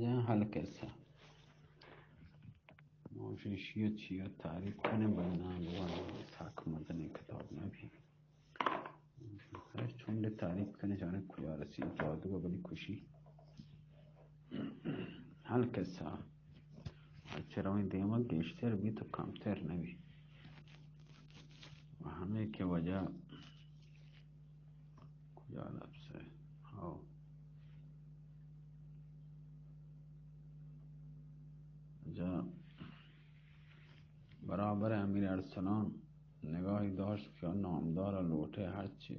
جان، حال کسہ. ما شی شیعہ چیا تعریف کنیں، بلے ناں بوان ساک مزنیں کتاب نہ بی. ہر چونڈے تعریف کنیں، جانے کجا رسی، جادو بلی کشی. حال کسہ. اچھا، رویں دیما گیشتر بی تو کمتر نہ بی. و ہمیں کہ وجہ کجا لفظ ہے؟ ہاں. جا برابر امیر ارسلان نگاہی داشت کہ نامدار لوٹے ہرچی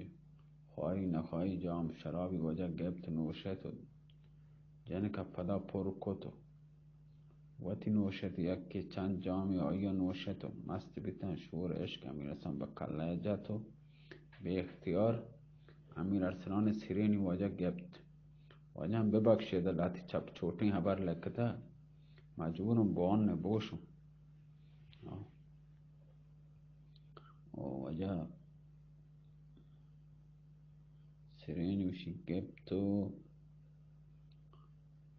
خواہی نخواہی جام شرابی وجہ گپت نوشت و جنک پدا پر کت و وتی نوشت، یکے چند جامی آئی ء نوشت و مست بیتن. شور عشق امیر حسن بہ کلہ ء جت و بے اختیار امیر ارسلان سرینی واجہ گپت. واجہ ہم ببخشید، لہتی چپ چوٹیں ہبر لکتہ، مجبورم بوان نبوشم. او واجہ سرین وشی گپت و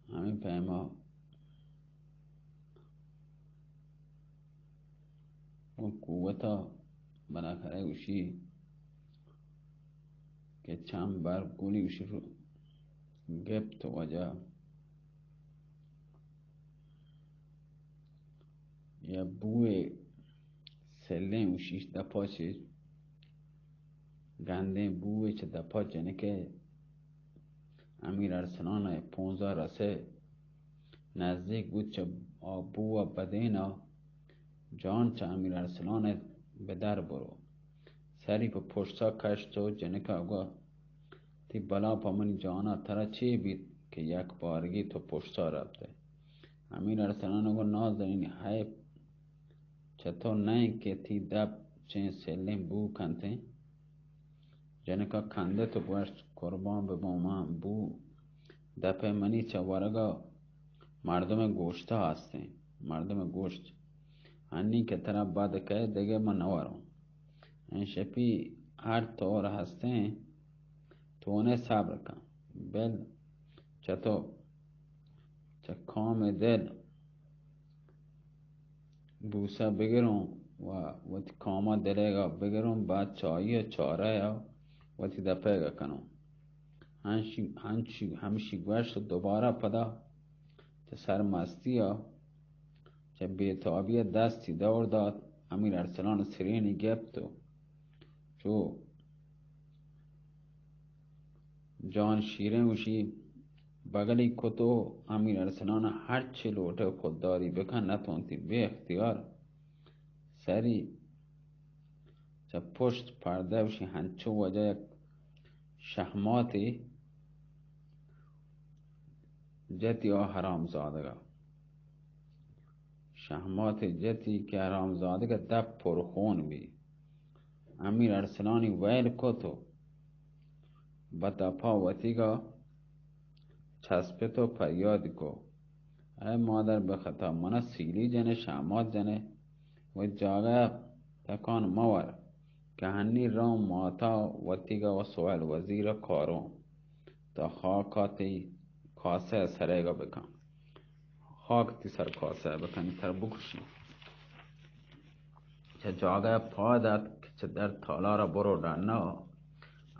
ہمیں پیما و قوتا بنا کرے وشی کہ چم بر گلی وشی رو گپت و واجہ یا بوئے سلیں وشیش دپا چہ گندیں بوئے چہ دپا جنکے امیر ارسلان ء پونزا رسے نزیک بوت چہ آ بو ء بدین ء جان چہ امیر ارسلان ء بدر برو. سری پہ پشتا کشت و جنکا گو، تی بلا پہ منی جانا ترا چے بیت کہ یک بارگی تو پشتا رپتے؟ امیر ارسلان گو، نازنین، حیف چہ تو نئیں کہ تی دپ چیں سلیں بو کنتیں. جنکا کندت و گوشت، قربان بباں من، بو دپ ء منی چہ ورگا مردم گوشتا ہستیں. مردم گوشت، ہنی کہ ترا بد کئے دگہ من نوروں. این شپی ہر طور ہستیں، تو نے صبر کن. بل چہ تو چہ کام دل بوسہ بگروں و وتی کاما دلیگا بگروں، بعد چہ آئی ء چارہ ء وتی دپیگا کنوں. ہنشی، ہنشی، ہمشی گوشت و دوبارہ پدا چہ سرمستی ء چہ بیتابی ء دستی دور دات، امیر ارسلان سرینی گپت و چو جان شیریں وشی بگلی کت و امیر ارسلان ہرچی لوٹے خودداری بکن نتونتی، بے اختیار سری چہ پشت پردہ وشی ہنچو وجہ یک شہماتی جتی آ حرام زادگا. شہماتی جتی کہ حرام زادگا دپ پر خون بی. امیر ارسلانی ویل کت و بہ دپا وتیگا چسپت و پریاد کو، اے مادر بہ خطا، منا سیلی جنے، شہمات جنے، و جاگہ تکان مور کہ ہنی رو ماتا وتیگا و سہیل وزیر کاروں تا خاکا تی کاسہ سریگا بکن. خاک تی سر کاسہ بکنی، تر بکشی. چہ جاگہ پاد ات کہ چہ در تالار برو ڈنا.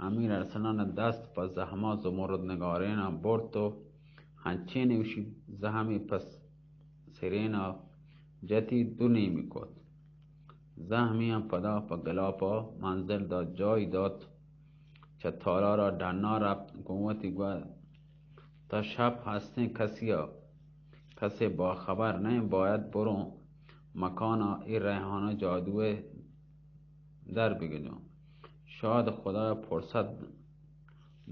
امیر ارسلان دست پہ زہما زمرد نگارینا برت و ہنچین اوشی زہمی پہ سرینا جتی دو نیمی کت. زہمیاں پدا پہ گلاپا منزل دات، جائی دات. چہ تالارا ڈنا رپت، گوں وتی گوشت، تا شپ ہستیں کسیا، کسے باخبر نئیں، باید بروں مکانا اے ریحانہ جادوئے در بگجوں. شاد خدایا فرصت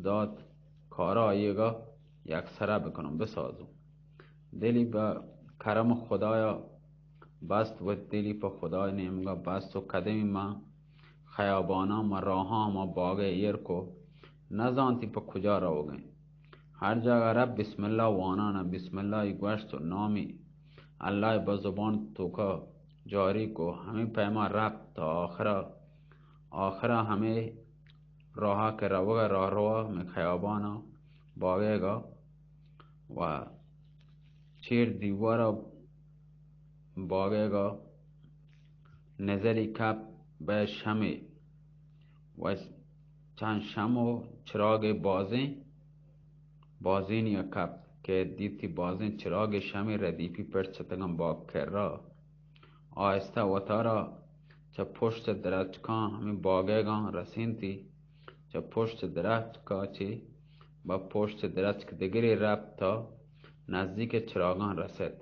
دات، کارا آئیگا یکسرا بکنوں، بسازوں. دلی بہ کرم خدایا بست، وت دلی پہ خدای نیمگا بست و کدمی ما خیاباناں، ما راہاں، ما باگے ایر کو، نزانتی پہ کجا روگیں. ہر جاگہ رب بسم اللہ وانانا، بسم اللہ ای گوشت و نامی اللہ بہ زبان توکا جاری کو. ہمیں پیما رب تا آخرا، آخرا ہمیں راہا کہ روگا راہ روا میں خیابانا باگے گا و چیر دیوار ءَ باگیگ ءَ نزلی کپ بہ شمے و چند شم و چراگے بازیں، بازینی ءَ کپ کہ دیتی بازیں چراگے شمے ردیفی پرچتگاں باگ کرا۔ آہستہ وتارا چہ پشت درچکاں ہمے باگیگاں رسینتی، چہ پشت درچکا چہ بہ پشت درچک دگرے رپت تا نزدیک چراگاں رست۔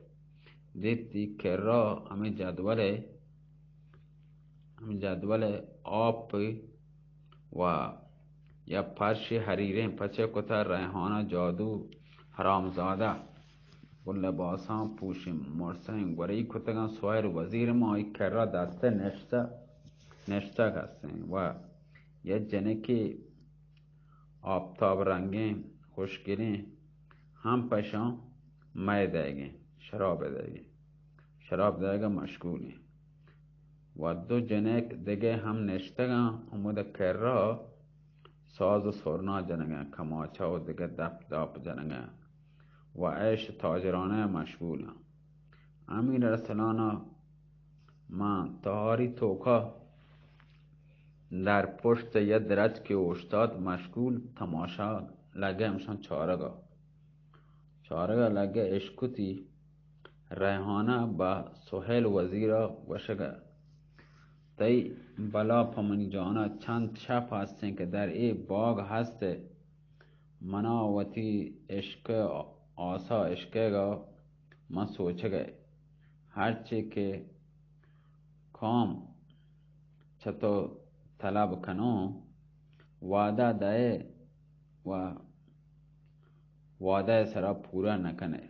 دیتی کرا ہمے جدول، ہمے جدول آپ و یا پرشی حریریں پچے کتا۔ ریحانہ جادو حرامزادہ گوں لباساں پوشیں مرسیں گورئی کتگاں۔ سہیل وزیر ماں آئی کرا دستہ نشتہ، نشتگ ہستیں و یک جنکے آپتاب رنگیں خوشگلیں ہم پشاں مئے دئیگیں، شراب دئیگیں، شراب دئیگا مشغولیں و دو جنک دگہ ہم نشتگاں ہمود کرا ساز و سرنا جنگاں، کماچا و دگہ دپ داپ جنگاں و عیش تاجرانہ مشغولاں۔ امیر ارسلان ءَ ماں تہاری توکا در پشت یک درچکے اوشتات، مشغول تماشا لگہ، ہمشاں چارگا، چارگا لگہ۔ اشکتی ریحانہ بہ سہیل وزیرا گوشگا، تئی بلا پہ منی جانا چند شپ ہستیں کہ در اے باگ ہست، منا وتی عشق آسا عشقیگا من سوچگئے، ہرچے کہ کام چہ تو طلب کنوں، وعدہ دئے و وعدہ سرا پورا نہ کنئے،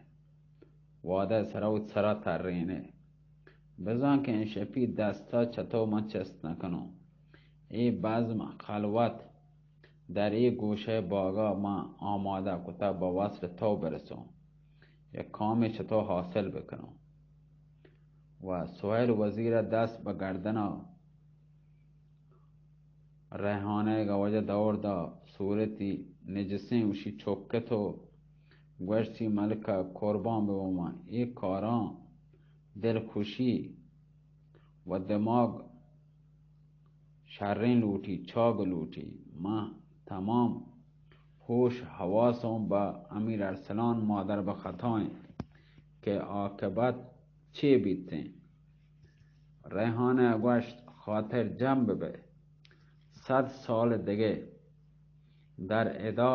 وعدہ سرا و سرا ترینئے۔ بزاں کہ انشپی دستا چہ تو من چست نہ کنوں۔ اے بزم خلوت در اے گوشئے باگا من آمادہ کتہ بہ وصل تو برسوں، یک کامے چہ تو حاصل بکنوں۔ و سہیل وزیر ءَ دست بہ گردن ءَ ریحانہ ءِ گوجہ دور دا، صورتی نجسیں وشی چکت و گوشتی، ملکہ قربان ببو من، اے کاراں دل خوشی و دماغ شریں لوٹی، چاگ لوٹی۔ من تمام ہوش حواسوں بہ امیر ارسلان مادر بہ خطائیں کہ عاقبت چے بیتیں۔ ریحانہ ءَ گوشت، خاطر جم ببئے، صد سال دگہ در ادا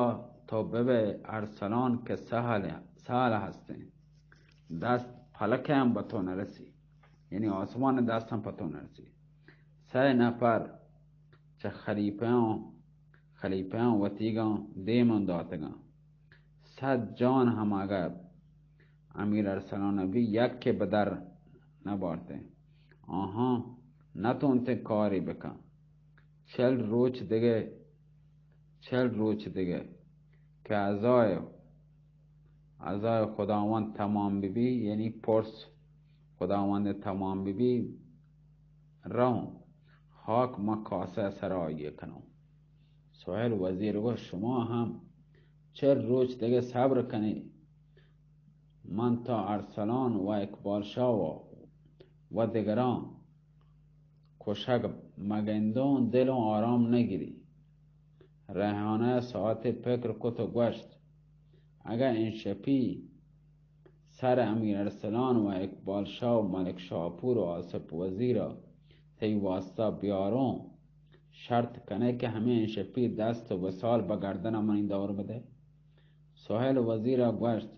تو ببئے ارسلان کہ سہل، سہل ہستیں، دست پلک ہم بہ تو نرسی، یعنی آسمان دست ہم پہ تو نرسی۔ سئے نفر چہ خلیپیاں، خلیپیاں وتیگاں دیماں داتگاں۔ صد جان ہم اگہ امیر ارسلان بی، یکے بدر نبارتیں۔ آہاں نتونتیں کارے بکن۔ چل روچ دگہ، چل روچ دگہ کہ عزای، عزای خداوند تمام ببی، یعنی پرس خداوند تمام ببی، رہوں، خاک ما کاسہ سرا آئی کنوں۔ سہیل وزیر گوشت، شما ہم چل روچ دگہ صبر کنی، من تا ارسلان و اقبال شاہ و، و دگراں کشگ مگندوں، دلوں آرام نگری۔ ریحانہ ساعتے پکر کت و گوشت، اگہ انشپی سر امیر ارسلان و اقبال شاہ و ملک شاپور و آصف وزیر ءَ تئی واسطہ بیاروں، شرط کنئے کہ ہمے انشپی دست و وصال بہ گردن ءَ منی دور بدئے؟ سہیل وزیر ءَ گوشت،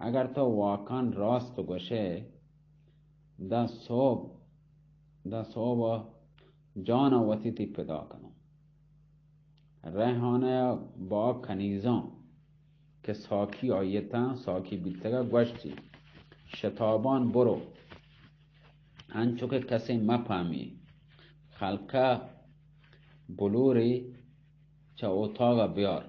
اگر تو واقعاً راست گوشئے، داں سہب، داں سہب ءَ جان ءَ وتی تئی پدا کنوں۔ ریحانہ ءَ با کنیزاں کہ ساکی آئی ءِ تہا ساکی بیتگ ءَ گوشتی، شتابان برو، انچو کہ کسے مہ پہمی، خلقہ بلورے چہ اتاگ ءَ بیار۔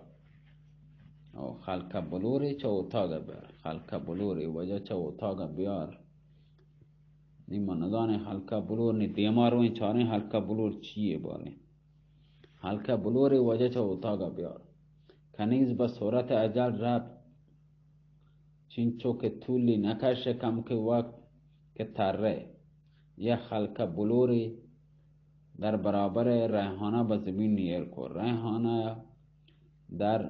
او خلقہ بلورے چہ اتاگ ءَ بیار۔ خلقہ بلورے واجہ چہ اتاگ ءَ بیار۔ نی من نزانیں خلقہ بلور، نی دیما رویں چاریں خلقہ بلور چی یے باریں۔ خلقہ بلورے واجہ چہ اتاگ ءَ بیار۔ کنیز بہ صورت اجل رپت۔ چہ چنچو کہ تولی نکش، کم کہ وقت کہ ترے، یا خلکہ بلوری در برابر ریحانہ بہ زمین ایر کو. ریحانہ در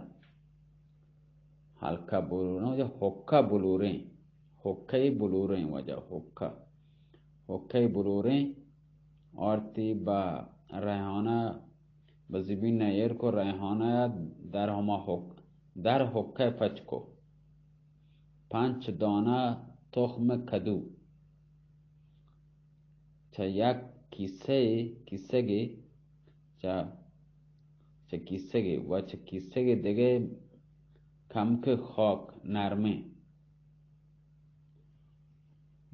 ہلکہ بلوریں، وجہ حکہ بلوریں، حکہ بلوریں، وجہ حکہ، حکہ بلوریں، آرتی بہ ریحانہ بہ زمین ایر کو. ریحانہ در ہما حک-، در حکہ پچ کو. پنچ دانہ تخم کدو چہ یک کیسہ، کیسگے، چہ، چہ کیسگے و چہ کیسگے دگہ کمکے خاک نرمیں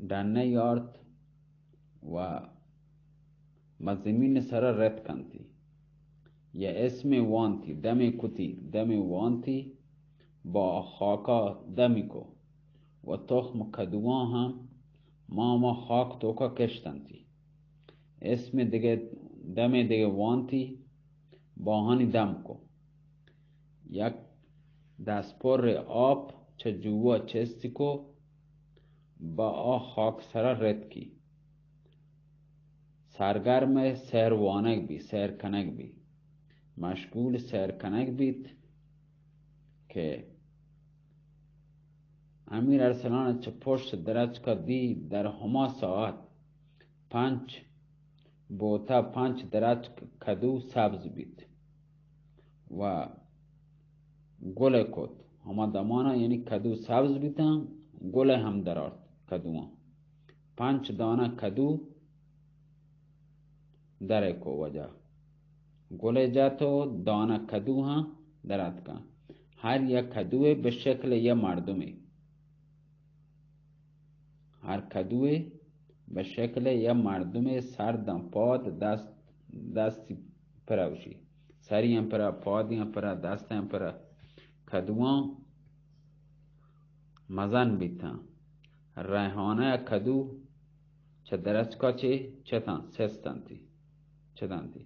ڈنہ یارت و مہ زمین سرا رد کنتی. یا اسمے وانتی، دمے کتی، دمے وانتی، با خاکا دمی کو و تخم کدوان ہم ماما خاک توکا کشتنتی. اسمے دگہ، دمے دگہ وانتی، باہانی دم کو. یک دست پر آپ چہ جوا چستی کو، با آ خاک سرا رتکی. سرگرم سیر وانگ بی، سیر کنگ بی، مشغول سیر کنگ بیت کہ امیر ارسلان چہ پشت درچکا دی، در ہما ساعت پنچ بوتا، پنچ درچک کدو سبز بیت و گل کت. ہما دمانا یعنی کدو سبز بیتاں، گل ہم درارت کدواں. پنچ دانہ کدو در کو وجہ گل جت و دانہ کدو ہم در اتکاں. ہر یک کدوے بہ شکل یک مردمے، ہر کدوے بہ شکل یک مردمے، سر داں پاد، دست، دستی پرا گوشی، سری ہم پرا، پادی ہم پرا، دست ہم پرا. کدواں مزن بیتاں. ریحانہ کدو چہ درچکا چے چتاں، سستنتی، چتنتی.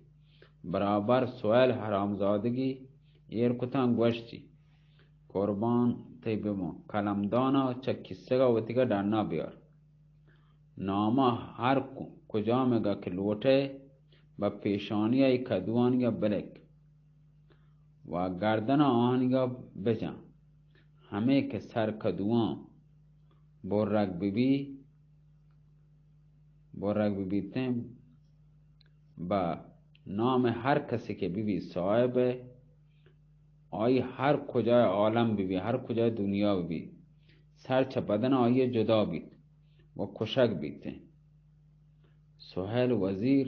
برابر سہیل حرامزادگی ایر کتاں، گوشتی، قربان تئی بباں، قلمدانا چہ کیسگا وتیگا ڈنا بیار. ناما ہر ک-، کجامگا کہ لوٹئے، بہ پیشانیا اے کدوانیا بلک و گردن آہانیگا بجن، ہمے کہ سر کدواں برگ ببی، برگ ببیتیں، بہ نام ہر کسی کہ ببی صاحب، آئی ہر کجای عالم ببی، ہر کجای دنیا ببی، سر چہ بدن آئی جدا بیت و کشگ بیتیں. سہیل وزیر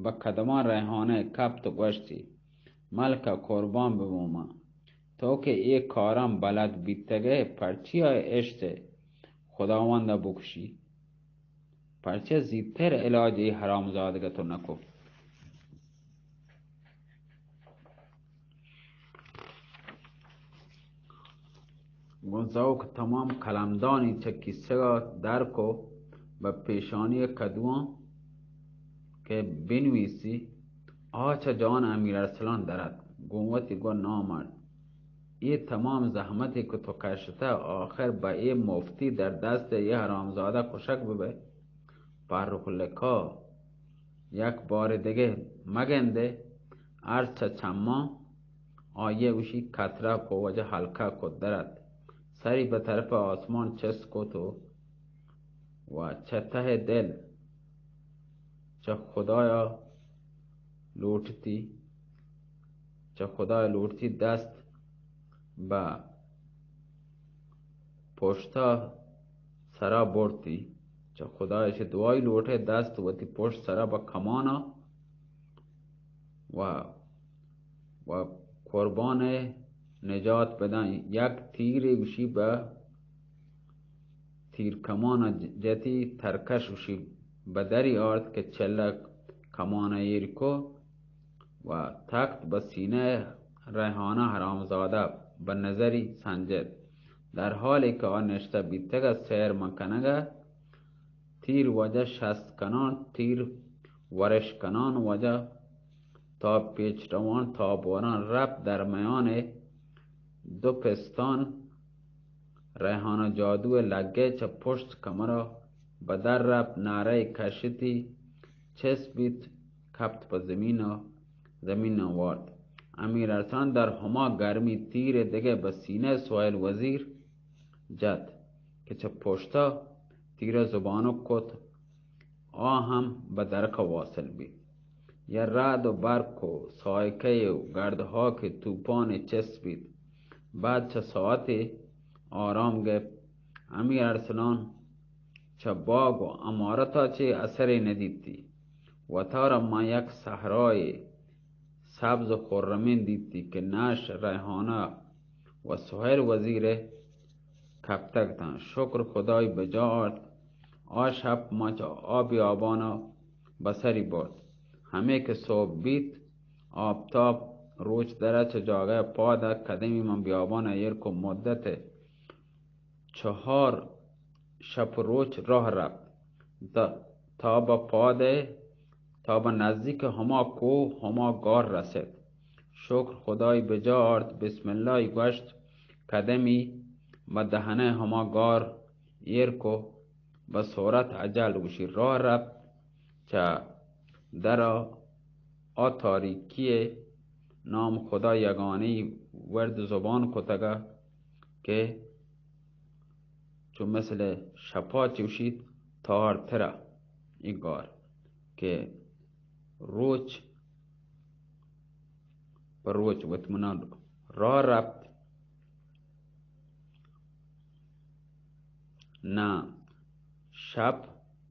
بہ قدمان ریحانہ کپت و گوشتی، ملکہ قربان بباں من، تو کہ اے کاراں بلد بیتگئے، پرچیا اشت خداوندا بکشی؟ پرچہ زیتر علاج اے حرامزادگا تو نکو؟ گوں ذوق تمام قلمدانی چہ کیسگا در کو، بہ پیشانی کدواں کہ بنویسی، آ چہ جان امیر ارسلان در اتک، گوں وتی گو نامرد، اے تمام زحمتے کہ تو کشتہ، آخر بہ اے مفتی در دست اے حرامزادہ کشگ ببئے؟ پہرک لقا یک بار دگہ مگندے، ارس چہ چماں آئی ء گوشی، کترہ کو وجہ ہلکا کت در ات، سری بہ طرف آسمان چست کت و، و چہ تہ دل چہ خدایا لوٹتی، چہ خدایا لوٹتی دست بہ پشتا سرا برتی، چہ خدایا چہ دعائی لوٹے دست وتی پشت سرا بہ کمانا و، و قربان نجات بدن. یک تیرے گوشی بہ تیر کمان ء جتی، ترکش گوشی بہ دری آرت کہ چلک کمان ء ایر کو و تخت بہ سینہ ریحانہ حرامزادہ بہ نظری سنجت، در حالی کہ آ نشتہ بیتگ ء سیر من کنگ ء تیر وجہ شست کنان، تیر ورش کنان وجہ تا پیچ روان تا بوران رپ در میان دو پستان ریحانہ جادو ءِ لگے چہ پشت کمرا بدر رپت، نعرہ کشتی، چست بیت، کپت پہ زمین ءَ، زمین ءَ وارت۔ امیر ارسلان در ہما گرمی تیر دگہ بہ سینہ سہیل وزیر جت کہ چہ پشتا تیر زبانک کت، آ ہم بہ درک واصل بیت۔ یا رعد و برق و صاعقہ و گردہاک توپان چست بیت۔ بعد چہ ساعتے آرام گپت۔ امیر ارسلان چہ باگ و عمارتا چے اثرے ندیتی۔ وتارا ماں یک صحرائے سبز و خرمین دیتی کہ نعش، ریحانہ و سہیل وزیر کپتگ تاں۔ شکر خدای بجا آرت، آ شپ ما چہ آ بیابانا بسری برت۔ ہمے کہ صبح بیت، آپتاب روچ درا چہ جاگہ پاد ات، کدمی من بیابانا ایر کو مدت چہار شپ روچ راہ رپت، تا، تا بہ پاد ءَ، تا بہ نزیک ہما کوہ، ہما گار رست۔ شکر خدای بجا آرت، بسم اللہ گوشت، کدمی بہ دہنہ ہما گار ایر کو، بہ سرعت عجل گوشی راہ رپت۔ چہ درا آ تاریکی ءَ نام خدا یگانہی ورد زبان کتگ کہ چو مثل شپا چوشیت تہارترا ای گار کہ روچ پہ روچ وت منا راہ رپت۔ نہ شپ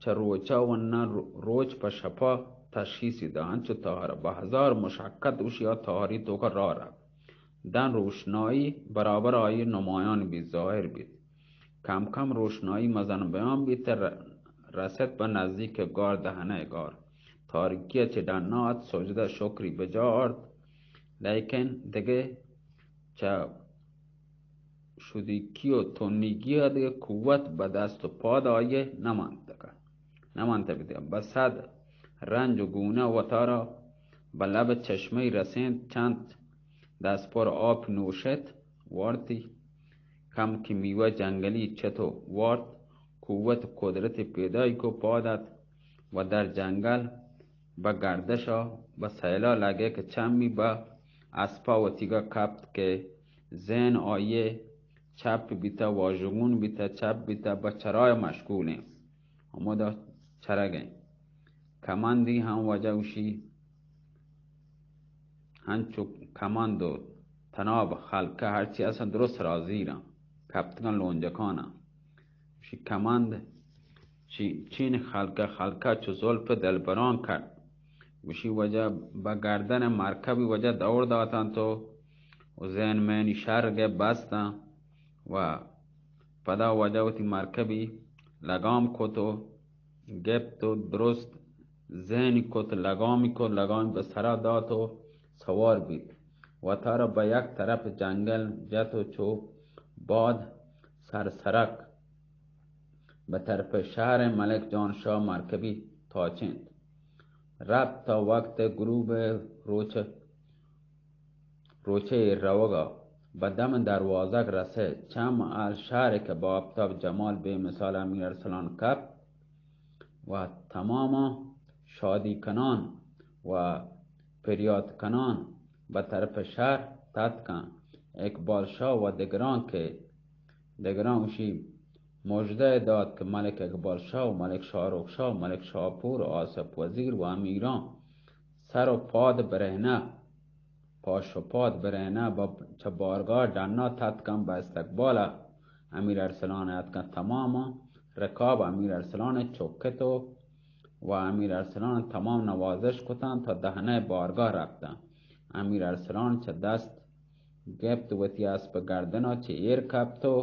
چہ روچا و نہ رو-، روچ پہ شپا تشخیصی دہ، انچو تہارا بہ ہزار مشقت گوشی آ تہاری توکا راہ رپت۔ دن روشنائی برابر آئی نمایان بیت، ظاہر بیت۔ کم کم روشنائی مزن بیان بیت، ر-، رست بہ نزدیک گار، دہنہ گار۔ تاریکی چہ ڈنا ات، سجدہ شکری بجا آرت، لیکن دگہ چہ شدیکی و تنیگی ءَ دگہ قوت بہ دست و پاد آئی ءَ نہ منتگ، نہ منتگ بیتگ۔ بہ صد رنج و گونہ وتارا بہ لب چشمہ رسینت، چنت دست پر آپ نوشت، وارتی، کم کہ میوہ جنگلی چت و وارت، قوت و قدرت پیدائی کو پاد ات و در جنگل بہ گردشا، بہ سیلا لگے کہ چمی بہ اسپا وتیگا کپت کہ ذہن آئی ءَ چپ بیتہ، واژگون بیتہ، چپ بیتہ، بہ چرای مشغول ایں، ہمودا چرگ ایں۔ کمندی ہم واجہ گوشی، ہنچو کمند و تناب خلقہ ہرچی اصلاً درست را زیراں، کپتگاں لونجکاناں۔ گوشی کمند چی-، چین خلقہ، خلقہ چو زلف دلبران کرد۔ گوشی واجہ بہ گردن مرکبی واجہ دور داتن تو و ذہن مینی شر گپ بستن و پدا واجہ وتی مرکبی لگام کت و گپت و درست ذہنی کت، لگامی کت، لگامی بہ سرا دات و سوار بیت۔ وتارا بہ یک طرف جنگل جت و چو باد سرسرک بہ طرف شہر ملک جان شاہ مرکبی تاچینت۔ رپت تا وقت غروب روچ روچے روگا بہ دم دروازگ رسے، چم ال شہر کہ با آپتاب جمال بے مثال امیر ارسلان کپت و تماما شادی کنان و پریات کنان بہ طرف شہر تتکن۔ اقبال شاہ و دگران کہ دگران گوشی مژدہ دات کہ ملک اقبال شاہ و ملک شاہ رخ شاہ و ملک شاہ پور و آصف وزیر و امیران سر و پاد برہنہ پاش و پاد برہنہ بہ چہ بارگاہ ڈنا تتکن بہ استقبال امیر ارسلان اتکن۔ تمام رکاب امیر ارسلان چکت و و امیر ارسلان تمام نوازش کتن تا دہنہ بارگاہ رفتن۔ امیر ارسلان چہ دست گپت وتی اسپ گردنا چہ ایر کپت و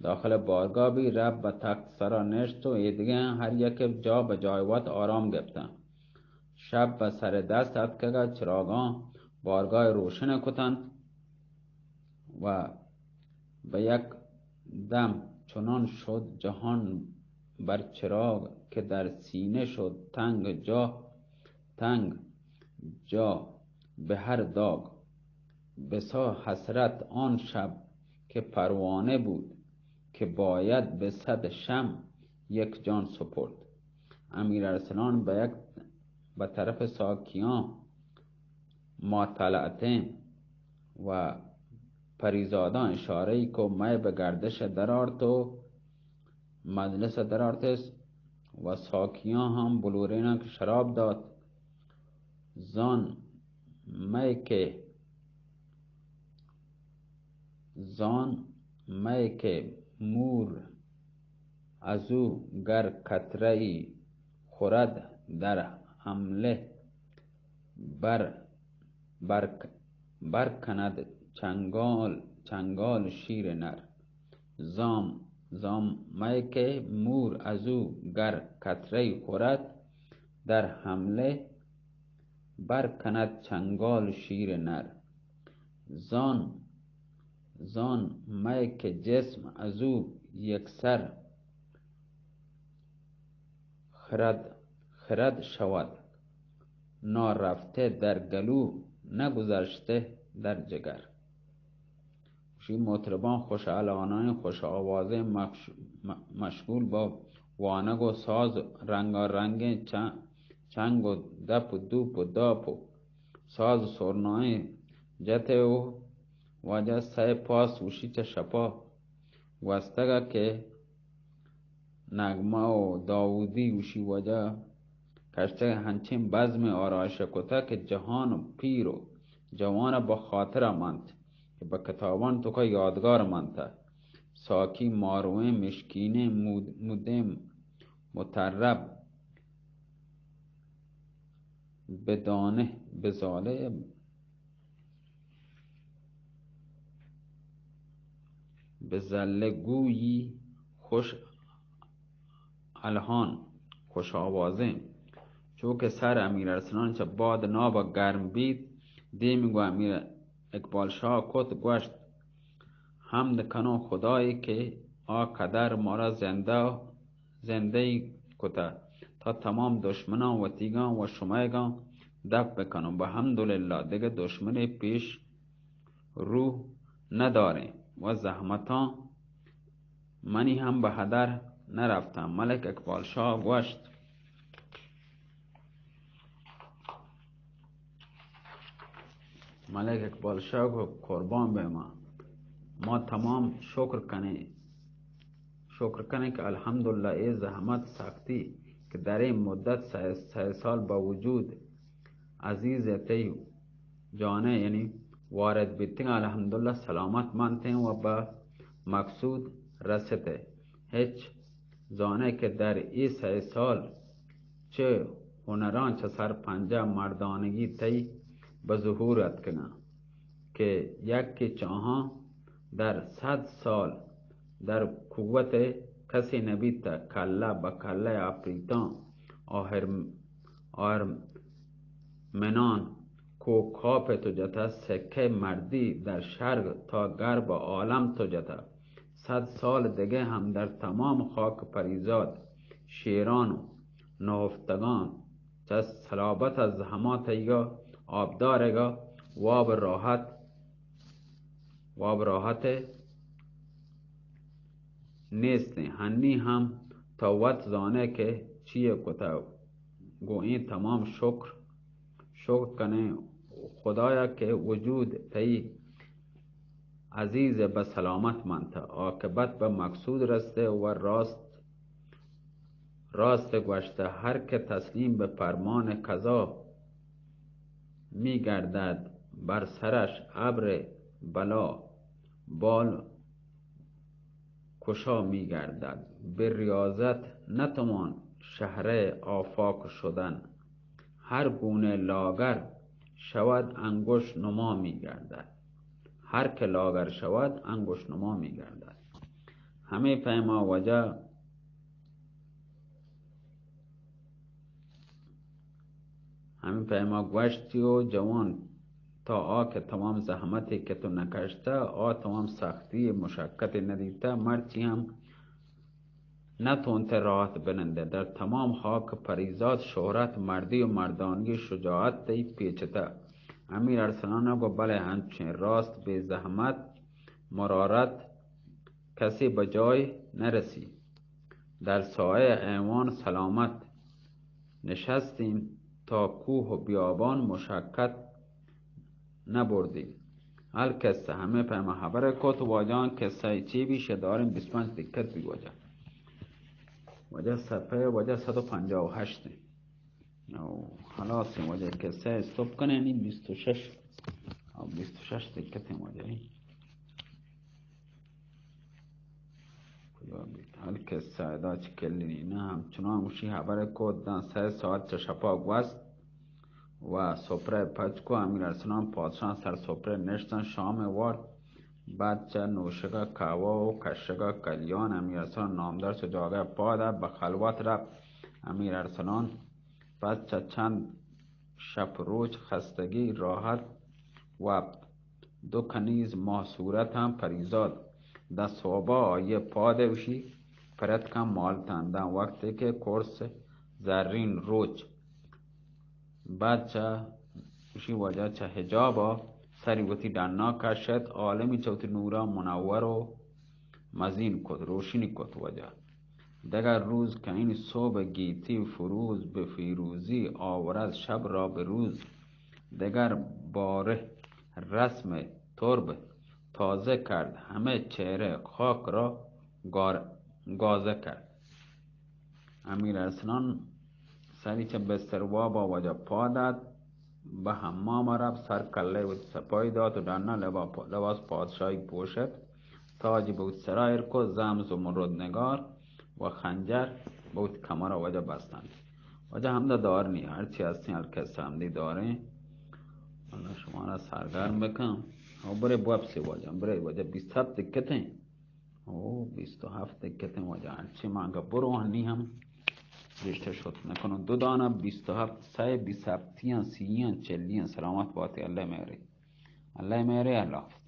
داخل بارگاہ بی، رفت بہ تخت سرا نشت و ایدگہ ہر یک جا بہ جای وت آرام گپتن۔ شپ بہ سر دست اتکگ ات، چراگاں بارگاہ روشن کتنت و بہ یک دم چنان شد جہان بر چراغ کہ در سینہ شد تنگ جا، تنگ جا بہ ہر داغ۔ بسا حسرت آن شب کہ پروانہ بود، که باید به صد شمع یک جان سپرد. امیر ارسلان به یک، به طرف ساکیان ماطلعتین و پریزادان اشاره کو مئے به گردش درآرت و مجلس درآرتس و ساکیان هم بلورینان که شراب داد. زان مئے که، زان مئے که مور از او گر قطره‌ای خورد، در حمله بر، بر، بر کند چنگال، چنگال شیر نر. زان، زان مئے که مور از او گر قطره‌ای خورد، در حمله بر کند چنگال شیر نر. زان، زان مئے که جسم از او یکسر خرد، خرد شود، نارفته در گلو، نگذشته در جگر. گوشی مطربان خوش الحانیں، خوش آوازیں، مخش-، م-، مشغول با وانگ و ساز، رنگارنگیں چ-، چنگ و دپ و دوپ و داپ و ساز و سرنائیں جتے و واجہ سئے پاس گوشی چہ شپا گوستگ کہ نغمہ و داودی گوشی واجہ کشتگ، ہنچیں بزمے آرائش کتگ کہ جہان و پیر و جوان بہ خاطر منت کہ بہ کتابان توکا یادگار منتہ. ساکی مارویں مشکینیں مود-، مودیں مطرب بدانہ بزالہ بزالہ گویی خوش الحان، خوش آوازیں. چو کہ سر امیر ارسلان چہ باد ناب گرم بیت، دیم گو امیر اقبال شاہ کت گوشت، حمد کنوں خدائے کہ آ قدر مارا زندہ زندئی کتہ تا تمام دشمناں وتیگاں و شمئیگاں دپ بکنوں. بحمدللہ دگہ دشمنے پیش رو نداریں و زحمتاں منی ہم بہ ہدر نرفتاں. ملک اقبال شاہ گوشت، ملک اقبال شاہ گو قربان بہ ما، ما تمام شکر کنیں، شکر کنیں کہ الحمدللہ اے زحمت سختی کہ در اے مدت سئے، سئے سال باوجود عزیز تئی جانے یعنی وارد بیتگاں، الحمدللہ سلامت منتیں و بہ مقصود رستے. ہچ زانے کہ در اے سئے سال چہ ہنراں چہ سرپنجہ مردانگی تئی بہ ظہور اتکگاں کہ یکے چہ آہاں در صد سال در قوت کسے نبیتہ، کلہ بہ کلہ آپریتاں آہر، آہر منان کوہ کاپ تو جتہ، سکہ مردی در شرق تا غرب عالم تو جتہ. صد سال دگہ ہم در تمام خاک پریزاد شیران و نہفتگان چہ صلابت از ہما تئیگا آبدارگا واب راحت، واب راحت نیستیں. ہنی ہم تو وت زانے کہ چیے کتہ، گوں ایں تمام شکر، شکر کنیں خدایا کہ وجود تئی عزیز بہ سلامت منتہ، عاقبت بہ مقصود رستے و راست، راست گوشتہ، ہر کہ تسلیم بہ پرمان قضا می‌گردد، بر سرش ابر بلا بال کشا می‌گردد. به ریاضت نتوان شهره آفاق شدن، هر گونه لاغر شود انگشت نما می‌گردد. هر که لاغر شود انگشت نما می‌گردد. ہمے پیما واجہ ہمے پیما گوشتی و جوان، تا آ کہ تمام زحمتے کہ تو نکشتہ، آ تمام سختی مشقتے ندیتہ، مرچی ہم نتونتہ راحت بنندہ. در تمام خاک پریزاد شہرت، مردی و مردانگی، شجاعت تئی پیچتہ. امیر ارسلان گو بلے ہنچیں راست بے زحمت مرارت کسی به جای نرسی. در سایهٔ ایوان سلامت نشستیم، تا کوه و بیابان مشقت نبردیم. القصه، همے پیم ءَ خبر کت. واجہ، قصہ چی بی؟ شہ داریں بیست پنچ دقت بی واجہ. واجہ صفحہ واجہ صد و پنجاہ و ہشت. او، خلاص ایں واجہ، قصہ استاپ کنیں نی بیست و شش. او، بیست و شش دقت ایں واجہ. کجا بیت؟ القصہ ادا چہ کلینی نہ، ہمچنان گوشی خبر کت. داں سئے ساعت چہ شپا گوست و سپرہ پچ کو. امیر ارسلان پادشاہ سر سپرہ نشتن، شام وارت. بعد چہ نوشگا قہوہ و کشگا کلیان، امیر ارسلان نامدار چہ جاگہ پاد ات، بہ خلوت رفت. امیر ارسلان پس چہ چند شپ روچ خستگی راحت وپت. دو کنیز ماہ صورت ہم پریزاد. داں سوبا آئی پاد اوشی پرت کن مالتن. داں وقتی کہ کرس زرین روچ بعد چہ اوشی واجہ چہ حجابا سری وتی ڈنا کشت، عالمی چہ وتی نورا منور و مزین کت، روشنی کت واجہ. دگہ روز کئین صبح گیتی فروز، به فیروزی آورد شب را به روز. دگر باره رسم ترب تازه کرد، همه چهره خاک را گار-، گازه کرد. امیر ارسلان سری چہ بستر وابا واجہ پاد ات، بہ حمام رفت، سر کلہ وتی سپائی دات و ڈنا لبا-، لباس پادشاہی پوشت. تاج بہ وتی سرا ایر کت، زم زمرد نگار و خنجر بہ وتی کمرا واجہ بستنت. واجہ ہمدا دار نی، ہرچی ہستیں القصہ ہمدی داریں. اللہ شمارا سرگرم بکن. او برے بوپسے واجہ، برے واجہ بیست ہفت دقتیں. او بیست و ہفت دقتیں واجہ، ہرچی مانگا برو ہنی ہم رشتہ شت نکنو. دو دانا بیست و ہفت، سئے بیست ہفتیاں، سیاں، چلیاں، سلامت باتے، اللہ مہرے. اللہ مہرے، اللہ حافظ.